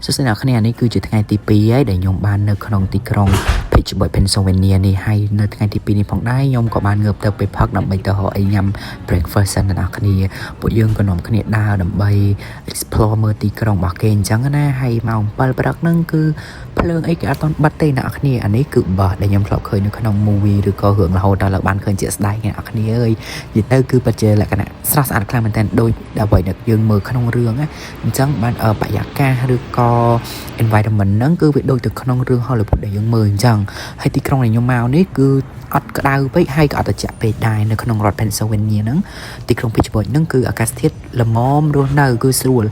សួស្តីអ្នកគ្នានេះគឺជាថ្ងៃទី2ហើយដែលខ្ញុំបាននៅក្នុងទីក្រុង Pittsburgh, Pennsylvania នេះហើយនៅថ្ងៃទី2នេះផងដែរខ្ញុំក៏បានងើបទៅពេលផឹកដើម្បីទៅរកអីញ៉ាំ breakfast សិនអ្នកគ្នាពួកយើងក៏នាំគ្នាដើរដើម្បី explore មើលទីក្រុងរបស់គេអញ្ចឹងណាហើយម៉ោង7ព្រឹកហ្នឹងគឺភ្លើងអីគេអត់ទាន់បិទទេអ្នកគ្នាអានេះគឺបោះដែលខ្ញុំធ្លាប់ឃើញនៅក្នុង movie ឬក៏រឿងរហូតដល់បានឃើញជាក់ស្ដែងអ្នកគ្នាអើយនិយាយទៅគឺពិតជាលក្ខណៈស្រស់ស្អាតខ្លាំងមែនទែនដូចអ្វីដែលយើងមើលក្នុងរឿងណាអញ្ចឹងបានបរិយាកាសឬក៏ environment ហ្នឹងគឺវាដូចទៅក្នុងរឿង Hollywood ដែលយើងមើលអញ្ចឹងហើយទីក្រុងដែលខ្ញុំមកនេះគឺអត់ក្តៅពេកហើយក៏អត់ត្រជាក់ពេកដែរនៅក្នុងរដ្ឋ Pennsylvania ហ្នឹងទីក្រុង Pittsburgh ហ្នឹងគឺអាកាសធាតុល្មមរស់នៅគឺស្រួល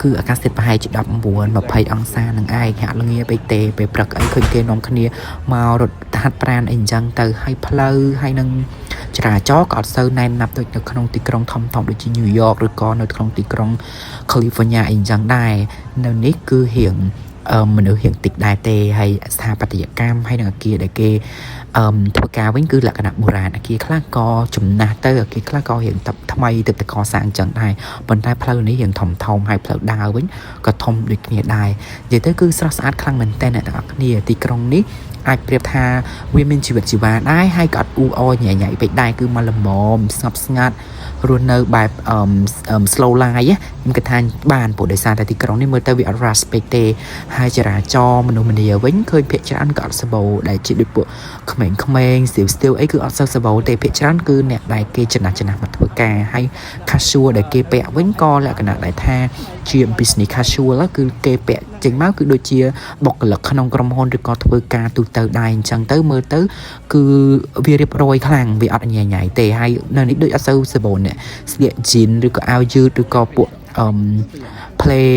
គឺអាកាសធាតុប្រហែលជា19 20អង្សានឹងឯងហាក់ល្ងាពេកទេពេលព្រឹកអីឃើញគេនាំគ្នាមករត់ហាត់ប្រាណអីអញ្ចឹងទៅហើយផ្លូវហើយនឹងចរាចរណ៍ក៏អត់សូវណែនណាប់ដូចនៅក្នុងទីក្រុងធំៗដូចជា New York ឬក៏នៅក្នុងទីក្រុង California អីអញ្ចឹងដែរនៅនេះគឺរៀងអឺមនុស្សរៀងតិចដែរទេហើយស្ថាបត្យកម្មហើយនឹងអគារដែលគេអឺធ្វើការវិញគឺលក្ខណៈបុរាណអគារខ្លះក៏ចំណាស់ទៅអគារខ្លះក៏រៀងតថ្មីទើបតែកសាងអញ្ចឹងដែរប៉ុន្តែផ្លូវនេះរៀងធំធំហើយផ្លូវដើរវិញក៏ធំដូចគ្នាដែរនិយាយទៅគឺស្រស់ស្អាតខ្លាំងមែនទែនអ្នកទាំងអស់គ្នាទីក្រុងនេះអាចប្រៀបថាវាមានជីវិតជីវ៉ាដែរហើយក៏អត់អ៊ូអរញ៉ៃញ៉ៃពេកដែរគឺមកល្មមស្ងប់ស្ងាត់រស់នៅបែបអឺ slow life ខ្ញុំគិតថាបានព្រោះដោយសារតែទីក្រុងនេះមើលទៅវាអត់ rush ពេកទេហើយចរាចរណ៍មនុស្សម្នាវិញឃើញភាគច្រើនក៏អត់សបោដែលជាដូចពួកក្មេងៗស្ទាវស្ទាវអីគឺអត់សូវសបោទេភាគច្រើនគឺអ្នកដែលគេចំណាស់ចំណាស់មកធ្វើការហើយ casual ដែលគេពាក់វិញក៏លក្ខណៈដែលថាជា business casual គឺគេពាក់ចេញមកគឺដូចជាបុគ្គលិកក្នុងក្រុមហ៊ុនឬក៏ធ្វើការទូទៅដែរអញ្ចឹងទៅមើលទៅគឺវារៀបរយខ្លាំងវាអត់ញ៉ៃញ៉ៃទេហើយនៅនេះដូចអត់សូវសបោអ្នកស្លៀក jean ឬក៏អាវយឺតឬក៏ពួកអឺ play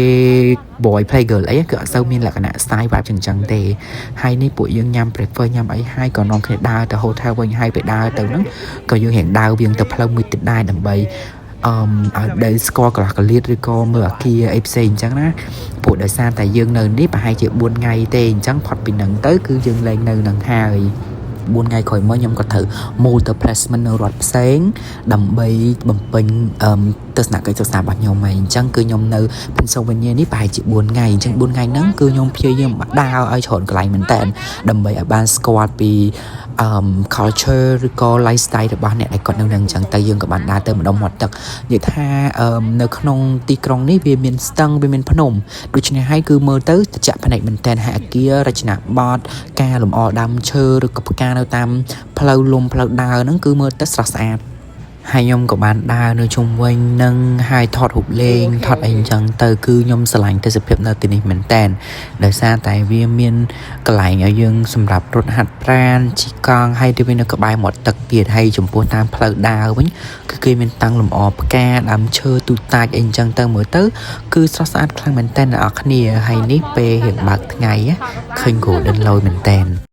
boy play girl អីគឺអត់សូវមានលក្ខណៈ style vibe ចឹងចឹងទេហើយនេះពួកយើងញ៉ាំ breakfast ញ៉ាំអីហើយក៏នាំគ្នាដើរទៅ hotel វិញហើយពេលដើរទៅហ្នឹងក៏យើងរៀងដើរវាងទៅផ្លូវមួយទៀតដែរដើម្បីអឺឲ្យដែលស្គាល់កន្លះកលៀតឬក៏មើលអាគារអីផ្សេងអញ្ចឹងណាព្រោះដោយសារតែយើងនៅនេះប្រហែលជា4ថ្ងៃទេអញ្ចឹងផុតពីហ្នឹងទៅគឺយើងលែងនៅនឹងហើយ4ថ្ងៃក្រោយមកខ្ញុំក៏ត្រូវ move ទៅ placement នៅរដ្ឋផ្សេងដើម្បីបំពេញអឺទស្សនកិច្ចសិក្សារបស់ខ្ញុំហើយអញ្ចឹងគឺខ្ញុំនៅ Pennsylvania នេះប្រហែលជា4ថ្ងៃអញ្ចឹង4ថ្ងៃហ្នឹងគឺខ្ញុំព្យាយាមដើរឲ្យច្រើនកន្លែងមែនតើដើម្បីឲ្យបានស្គាល់ពីអឺ culture ឬក៏ lifestyle របស់អ្នកដែលគាត់នៅនឹងអញ្ចឹងទៅយើងក៏បានដើរទៅម្ដុំមាត់ទឹកនិយាយថាអឺនៅក្នុងទីក្រុងនេះវាមានស្ទឹងវាមានភ្នំដូច្នេះហើយគឺមើលទៅត្រជាក់ភ្នែកមែនតើហើយអាគាររចនាបថការលម្អដើមឈើឬក៏ផ្កានៅតាមផ្លូវលំផ្លូវដើរហ្នឹងគឺមើលទៅស្រស់ស្អាតហើយខ្ញុំក៏បានដើរនៅជុំវិញនឹងហើយថតរូបលេងថតអីអញ្ចឹងទៅគឺខ្ញុំស្រឡាញ់ទេសភាពនៅទីនេះមែនតើដោយសារតែវាមានកន្លែងឲ្យយើងសម្រាប់រត់ហាត់ប្រាណជិះកង់ហើយទៅវានៅក្បែរមាត់ទឹកទៀតហើយចំពោះតាមផ្លូវដើរវិញគឺគេមានតាំងលម្អផ្កាដើមឈើទូតាចអីអញ្ចឹងទៅមើលទៅគឺស្រស់ស្អាតខ្លាំងមែនតើអ្នកនរគ្នាហើយនេះពេលរៀងបើកថ្ងៃឃើញ golden លយមែនតើ។